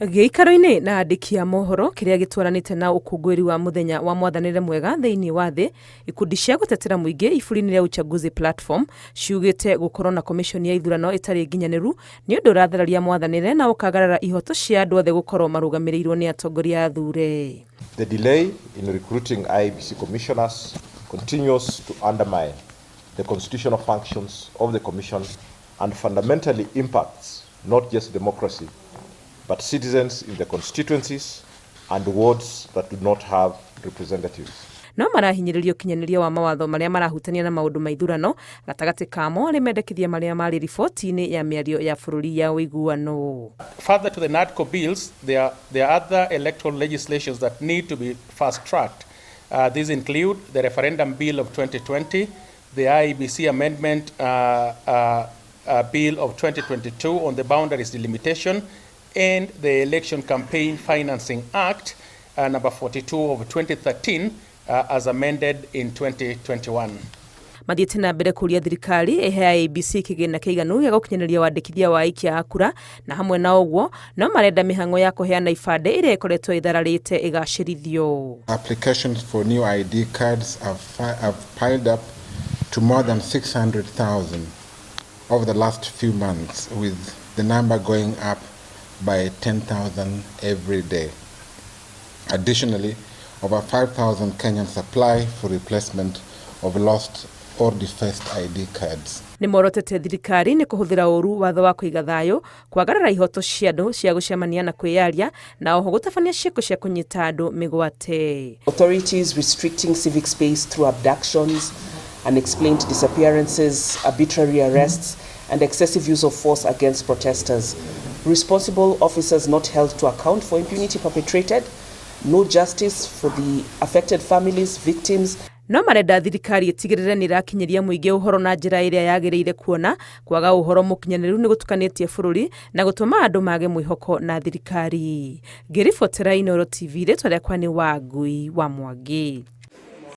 Gĩikaro-inĩ na andĩki a mohoro kĩrĩa gĩtwaranĩte na ũkũngũĩri wa mũthenya wa mwathanĩre mwega thĩinĩ wa thĩ, ikundi cia gũtetera mũingĩ iburi-inĩ rĩa Uchaguzi Platform ciugĩte gũkorwo na komishoni ya ithurano ĩtarĩ nginyanĩru nĩ ũndũ ũrathararia mwathanĩre na ũkagarara ihoto cia andũ othe gũkorwo marũgamĩrĩirwo nĩ atongoria athure. The delay in recruiting IEBC commissioners continues to undermine the constitutional functions of the commission and fundamentally impacts not just democracy but citizens in the constituencies and wards that do not have representatives. No marahinyĩrĩria ũkinyanĩria wa mawatho marĩa marahutania na maũndũ ma ithurano, gatagatĩ kamo arĩ mendekithia marĩa marĩ riboti-inĩ ya mĩario ya bũrũri ya ũiguano. Further to the NADCO bills, there are other electoral legislations that need to be fast-tracked. These include the Referendum Bill of 2020, the IEBC Amendment Bill of 2022 on the boundaries delimitation, and the Election Campaign Financing Act number 42 of 2013 as amended in 2021. Mathiĩte na mbere kũria thirikari ĩhe IEBC kĩgĩna kĩiganu gĩa gũkinyanĩria wandĩkithia wa aikia a kura, na hamwe na ũguo no marenda mĩhang'o ya kũheana ibandĩ ĩrĩa ĩkoretwo ĩthararĩte ĩgacĩrithio. Applications for new ID cards have piled up to more than 600,000 over the last few months, with the number going up by 10,000 every day. Additionally, over 5,000 Kenyans apply for replacement of lost or defaced ID cards. Nĩ morotete thirikari nĩ kũhũthĩra ũru watho wa kũiga thayũ kwagarara ihoto cia andũ cia gũcemania na kwĩyaria, na oho gũtabania ciĩko cia kũnyita andũ mĩgwate. Authorities restricting civic space through abductions, unexplained disappearances, arbitrary arrests, and excessive use of force against protesters. Responsible officers not held to account for impunity perpetrated, no justice for the affected families, victims. No marenda thirikari ĩtigĩrĩre nĩ ĩrakinyĩria mũingĩ ũhoro na njĩra ĩrĩa yagĩrĩire, kuona kwaga ũhoro mũkinyanĩru nĩ gũtukanĩtie bũrũri na gũtũma andũ mage mwĩhoko na thirikari. Ngĩribotera Inooro TV, rĩtwa rĩakwa nĩ Wangui wa Mwangi.